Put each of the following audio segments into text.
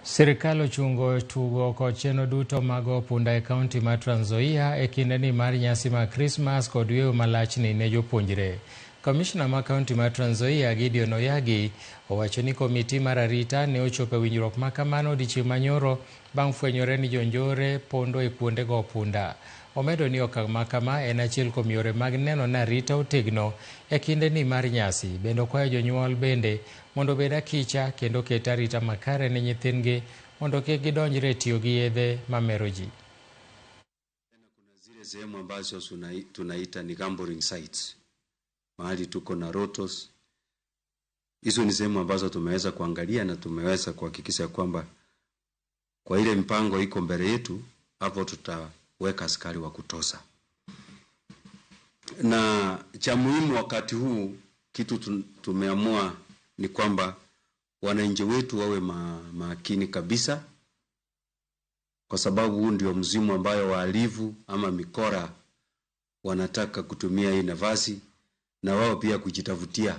Sirikal ochungo tugo kod chenro duto mag punda e kaunti mar Trans Nzoia e kindeni mar nyasi mar Krismas kod yweyo malachni ne jopuonjre. Komishna ma kaunti mar Trans Nzoia Gideon Oyagi owacho ni komiti mar arita ne ochopo e winjruok ma kamano odiechieng' manyoro bang' fwenyore ni jonjore pondo e kuonde go punda. Omedo ni okang' ma kama en achiel kuom yore mag neno ni arita otegno e kindeni mar nyasi. Bende okwayo jonyuol bende mondo obed akicha kendo oket arita makare ne nyithindgi mondo kik gidonjre e tiyo gi yedhe mamero ji. Kuna zile sehemu ambazo tunaita ni gambling sites, mahali tuko na lotos. Hizo ni sehemu ambazo tumeweza kuangalia na tumeweza kuhakikisha kwamba kwa ile mpango iko mbele yetu, hapo tutaweka askari wa kutosha. Na cha muhimu wakati huu kitu tumeamua ni kwamba wananchi wetu wawe makini kabisa, kwa sababu huu ndio msimu ambayo wahalifu ama mikora wanataka kutumia hii nafasi na wao pia kujitafutia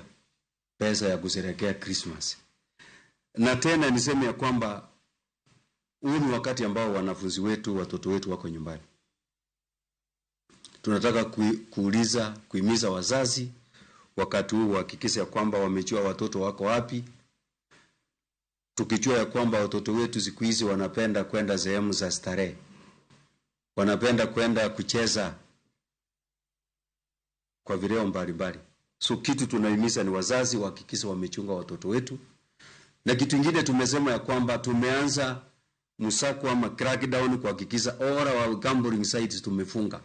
pesa ya kusherehekea Christmas. Na tena niseme ya kwamba huu ni wakati ambao wanafunzi wetu, watoto wetu wako nyumbani. Tunataka kuhimiza wazazi wakati huu wahakikishe ya kwamba wamejua watoto wako wapi, tukijua ya kwamba watoto wetu siku hizi wanapenda kwenda sehemu za starehe, wanapenda kwenda kucheza kwa vileo mbalimbali. So kitu tunahimiza ni wazazi wahakikishe wamechunga watoto wetu. Na kitu kingine tumesema ya kwamba tumeanza msako ama crackdown kuhakikisha all our gambling sites tumefunga.